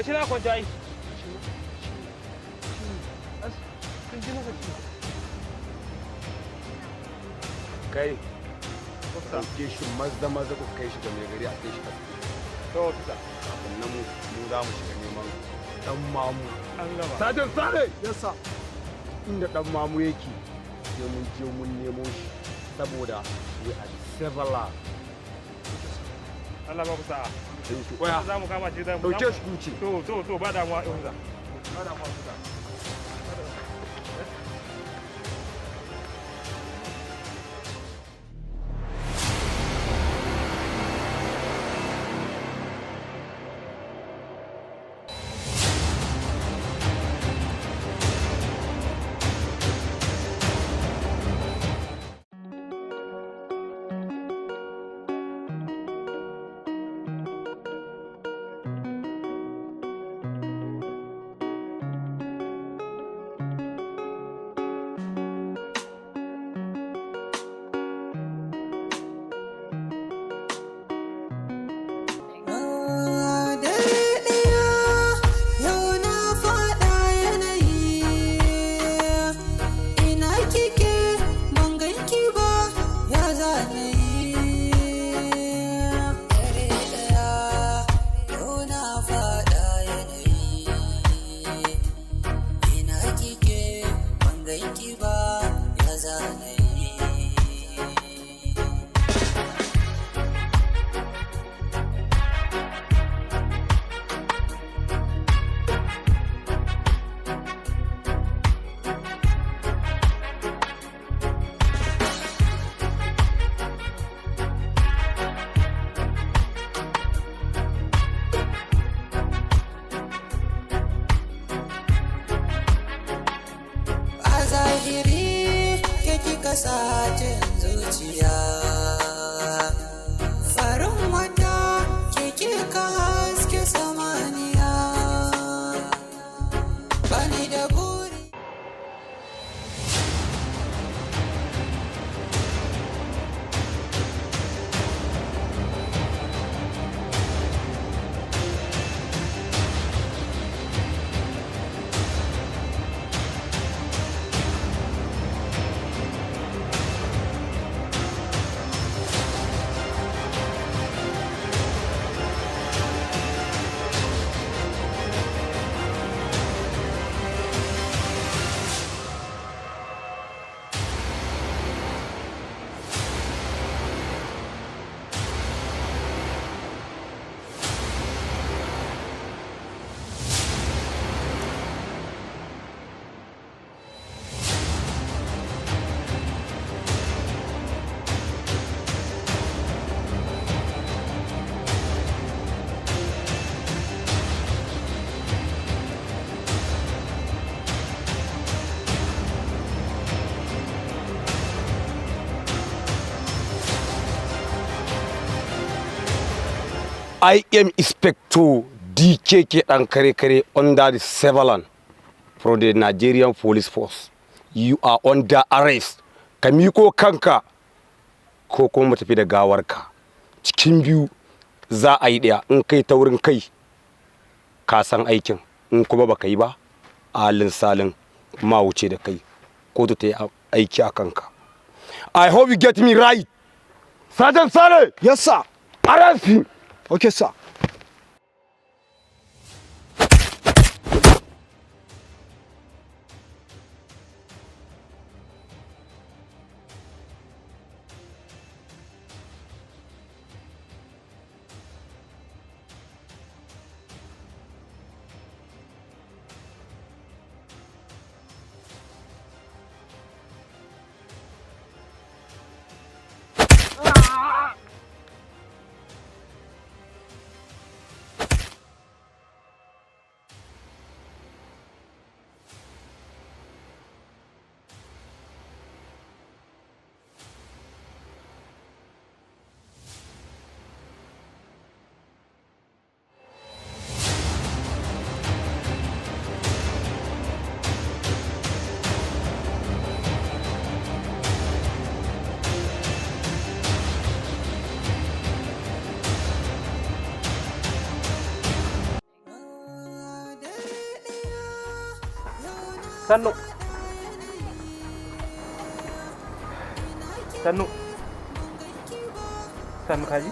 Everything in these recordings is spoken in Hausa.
Gashi na kwanta ai. Sun ji masa ciwo. Kai, ɗauke shi maza maza, ku kai shi ga mai gari, a kai shi asibiti. To, officer. Kafin nan mu za mu shiga neman dan Mamu. An gama. Sergeant Sale! Yes, sir. Inda dan Mamu yake, sai mun je mun nemo shi, saboda we are several. Allah ba ku sa'a. Thank you. Oya, Za mu kama shi, za mu ɗauke shi kuce. To, ba damuwa, officer. Ba damuwa, officer. Dare ɗaya yau na faɗa yanayi, ina kike? Ban ganki ba, ya zane yi? Dare ɗaya yau na faɗa yanayi, ina kike? Ban ganki ba, ya zane yi? A zahiri ke kika sace zuciya, farin wata ke kika haske samaniya, bani da buri. I am Inspector DKK Dan Kare Kare under the surveillance from the Nigerian Police Force. You are under arrest. Ka miko kanka ko kuma mu tafi da gawarka. Cikin biyu za a yi ɗaya. In kai taurin kai, ka san aikin. In kuma baka yi ba, alin salin ma wuce da kai. Kotu ta yi aiki a kanka. I hope you get me right. Sergeant Saleh! Yes, sir. Arrest him! Okay, sir. Sannu. Sannu. Sannu kaji?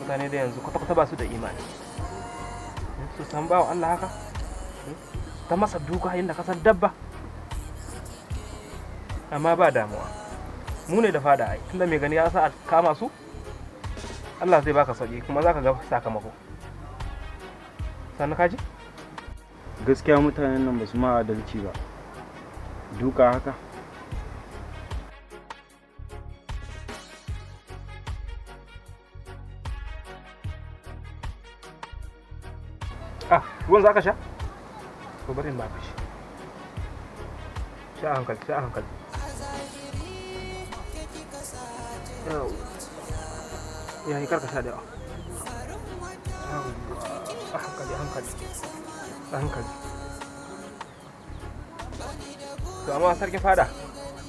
Mutane da yanzu kwata-kwata ba su da imani. Su san bawa Allah haka? Ta masa duka yadda ka san dabba. Amma ba damuwa. Mu ne da fada ai, tunda mai gani ya sa a kama su, Allah zai baka sauki kuma za ka ga sakamako. Sannu kaji? Gaskiya mutanen nan ba su ma adalci ba, duka haka. Ah, ruwan za ka sha? To bari in baka shi. Sha a hankali, sha a hankali. Yawwa. Yayi, karka sha da yawa. Yawwa. A hankali, a hankali. A hankali. To amma sarki fada,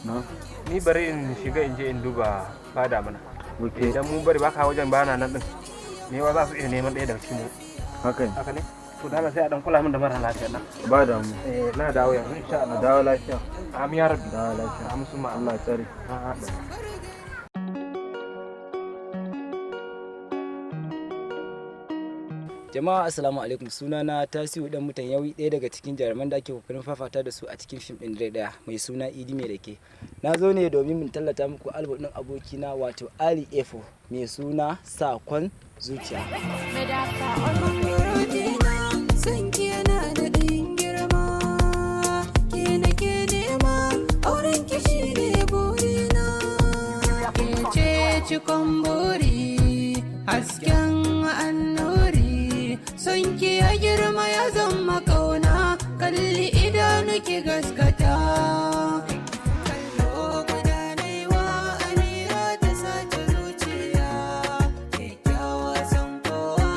Na. Ni bari in shiga in je in duba fada mana. Okay. Idan mun bari baka wajen bana nan din, ne wa za su iya neman ɗaya daga cikin mu. Haka ne. Haka ne? To dala sai a dan kula min da mara lafiya nan. Ba damu. Eh, na dawo yanzu insha Allah. Dawo lafiya. Amin ya rabbi. Dawo lafiya. Amin summa. Allah ya tsare. A'a. Jama'a, assalamu alaikum. Sunana Tasiu Dan Mutan Yawi, ɗaya daga cikin jaruman da ake kokarin fafata da su a cikin fim ɗin dare ɗaya mai suna Idi Mai Rake. Na zo ne domin mun tallata muku album ɗin abokina, wato Ali Efo, mai suna Sakon Zuciya. San ki yana da ɗayin girma, ke nake nema, auren ki shine burina. Ke ce cikon buri, hasken annuri, son ki ya girma ya zama kauna, kalli idanu ki gaskata. Kallo guda naiwa Amira ta sace zuciya, kyakkyawa san kowa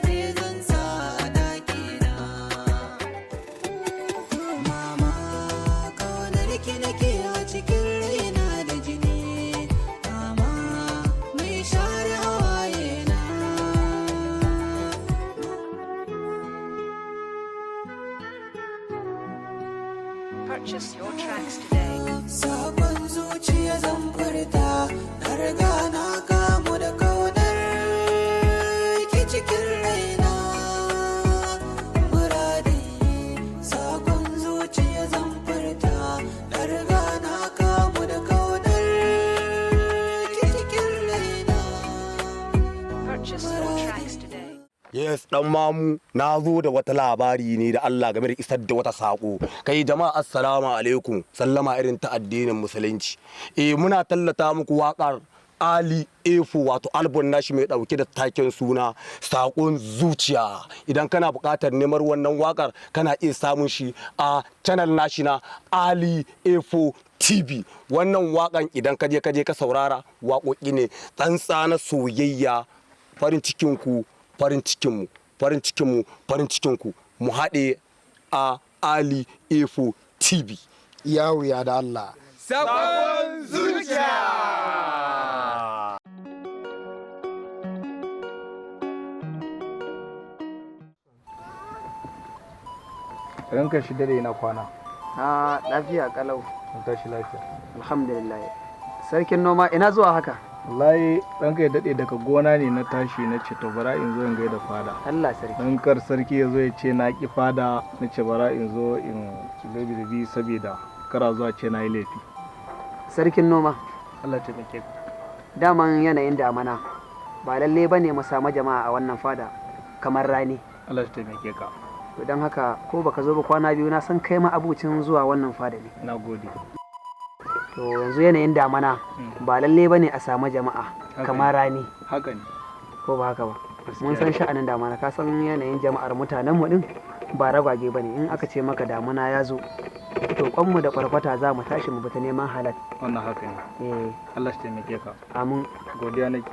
ke zan sa a ɗakina. Mama, kaunar ki nake a cikin raina da jini. Mama, mai share hawaye na. Purchase your tracks today. Sakon zuciya zan furta, na riga na kamu da kaunar ki cikin raina. Muradi, sakon zuciya zan furta, na riga na kamu da kaunar ki cikin raina. Purchase your tracks today. Yes, dan mamu, na zo da wata labari ne da Allah game da isar da wata sako. Kai jama'a, assalamu alaikum, sallama irin ta addinin musulunci. Eh, muna tallata muku waƙar Ali Efo, wato album nashi mai dauke da taken suna Sakon Zuciya. Idan kana buƙatar neman wannan waƙar, kana iya samun shi a channel nashi na Ali Efo TV. Wannan waƙan idan ka je ka saurara, waƙoƙi ne tsantsa na soyayya. Farin cikinku farin cikinmu, farin cikinmu farin cikinku, mu haɗe a Ali Efo TV. Ya wuya da Allah. Sakon Zuciya. Ranka shi dare, na kwana? A lafiya kalau. An tashi lafiya? Alhamdulillah. Sarkin noma, ina zuwa haka? Wallahi ranka ya dade, daga gona ne na tashi na ce to bara in zo in gaida fada. Allah sarki. Dan kar sarki ya zo ya ce na ki fada, na ce bara in zo in da bi saboda kara zuwa ce na yi laifi. Sarkin noma. Allah ya taimake ka. Daman yanayin damana ba lalle bane mu samu jama'a a wannan fada kamar rani. Allah ya taimake ka. To don haka ko baka zo ba kwana biyu, na san kai ma abucin zuwa wannan fada ne. Na gode. To yanzu yanayin damana ba lalle bane a samu jama'a kamar rani. Haka ne. Ko ba haka ba? Mun san sha'anin damana, ka san yanayin jama'ar mutanen mu din ba ragwage bane. In aka ce maka damuna ya zo, to kwanmu da kwarkwata za mu tashi mu bata neman halal. Wannan haka ne. Eh. Allah shi taimake ka. Amin. Godiya nake.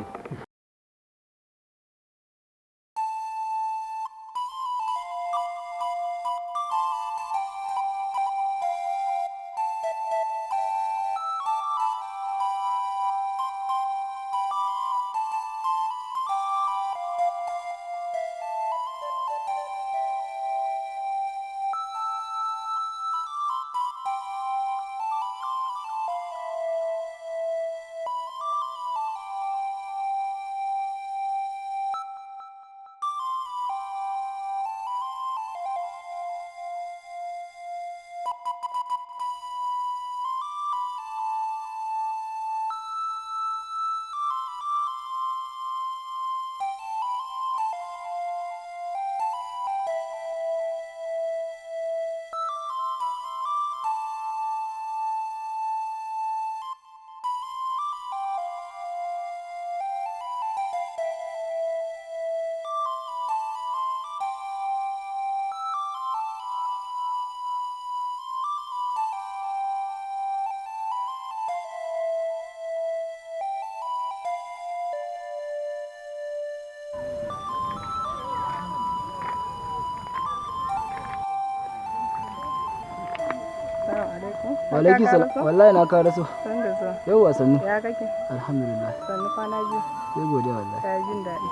Alaikum. Wa alaikum salam. Wallahi na ka raso. San da zuwa. Yauwa, sannu. Ya kake? Alhamdulillah. Sannu, kwana biyu. Sai godiya wallahi. Ka jin daɗi.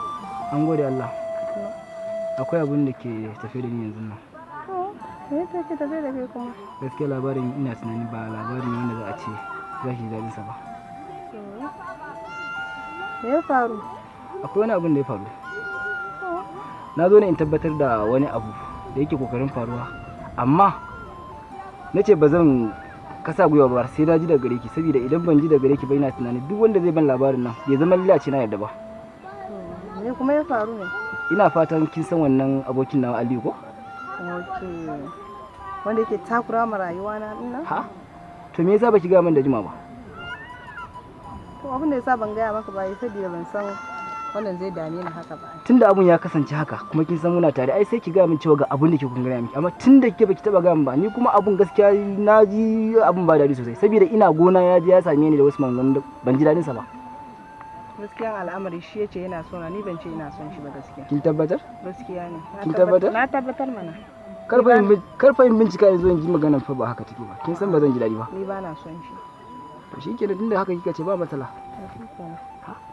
An gode Allah. Akwai abin da ke tafe da ni yanzu nan. To, me take tafe da kai kuma? Gaskiya labarin ina tunani ba labarin wanda za a ce za ki ji daɗin sa ba. To, me ya faru? Akwai wani abin da ya faru. Na zo ne in tabbatar da wani abu da yake kokarin faruwa, amma na ce ba zan kasa gwiwa ba sai na ji daga gare ki, saboda idan ban ji daga gare ki ba, ina tunanin duk wanda zai ban labarin nan bai zama lallai a ce na yarda ba. To, me kuma ya faru ne? Ina fatan kin san wannan abokin nawa Aliyu, ko? Okay. Wanda yake takura ma rayuwa na ɗin nan? Ha? To, me yasa baki ga min da jima ba? To, abin da yasa ban gaya maka ba saboda ban san wannan zai dame ni haka ba. Tunda abun ya kasance haka kuma kin san muna tare, ai sai ki gaya min cewa ga abun da ke kun gaya miki, amma tunda kike baki taba gaya min ba, ni kuma abun gaskiya na ji abun ba daɗi sosai, saboda ina gona ya je ya same ni da wasu maganganun da ban ji daɗin sa ba. Gaskiyan al'amari shi yace yana so na, ni ban ce ina son shi ba gaskiya. Kin tabbatar? Gaskiya ne. Na Kin tabbatar? Na tabbatar mana. Karfa in bincika yanzu in ji maganan fa ba haka take ba, kin san ba zan ji daɗi ba. Ni ba na son shi. To shikenan, tunda haka kika ce ba matsala. To, shikenan.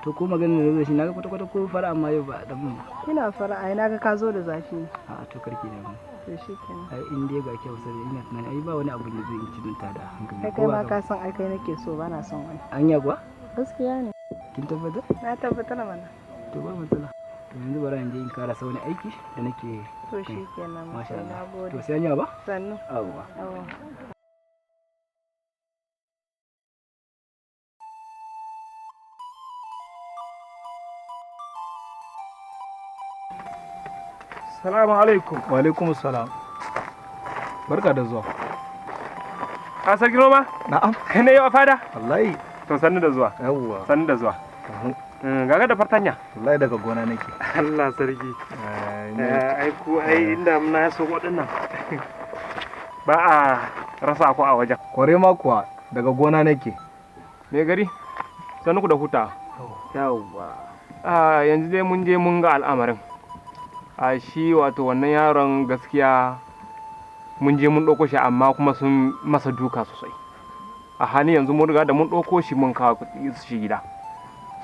To, ko maganar da zo shi naga kwata kwata ko fara amma yau ba dan mun ba. Ina fara ai naga ka zo da zafi. A to, karki da mu. To, shikenan. Ai in dai ga kyau sai ina tunanin ai ba wani abu da zai yi ta da hankali. Kai ko kai ba ma haka ka ba? san ai kai nake so, ba na son wani. Anya kuwa? Gaskiya ne. Kin tabbatar? Na tabbatar mana. To, ba matsala. To, yanzu bara in je in karasa wani aiki da nake To, kai. shikenan. Masha Na Allah. gode. To, sai an yi ba? Sannu. Yawwa. Yawwa. Salamu alaikum. Wa alaikum salam. Barka da zuwa. Ka sarki noma? Na'am. Kai ne yau a fada? Wallahi. To, sannu da zuwa. Yawwa. Sannu da zuwa. Gaga da fartanya. Wallahi daga gona nake. Allah sarki. Ai ku ai inda na so waɗannan. Ba a rasa ku a wajen. Kware ma kuwa, daga gona nake. Me gari? Sannu ku da huta. Yawwa. Ah, yanzu dai mun je mun ga al'amarin. A shi wato wannan yaron gaskiya mun je mun ɗauko shi, amma kuma sun masa duka sosai. A halin yanzu mun riga da mun ɗauko shi mun kawo shi gida.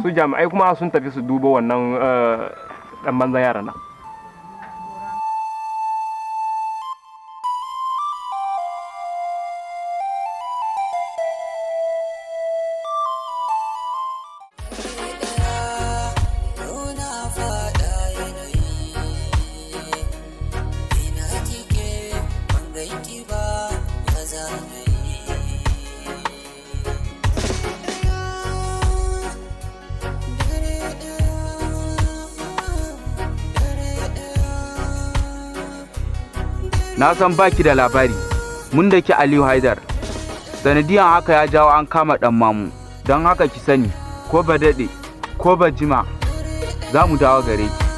Su jami'ai kuma sun tafi su duba wannan ɗan banzan yaron nan. Nuna faɗa yanayi, ina kike? Ban ganki ba, ya zanayi? Dare ɗaya, dare ɗaya. Na san baki da labari, mun da ki Aliyu Haidar. Sanadiyan haka ya jawo an kama ɗan mamu, don haka ki sani, ko ba daɗe, ko ba jima, za mu dawo gare ki.